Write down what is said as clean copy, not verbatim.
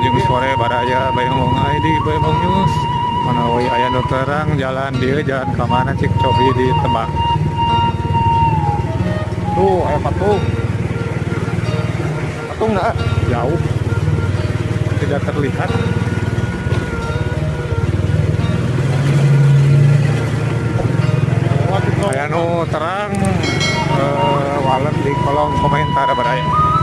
Wilujeng sore, baraya Bayongbong ID Bayongbong News. Manawi aya nu terang jalan dieu, jalan ka mana, cik cobi ditebak. Tuh, aya patung. Patung nah. Jauh, tidak terlihat. Aya nu terang, walem di kolom komentar, baraya.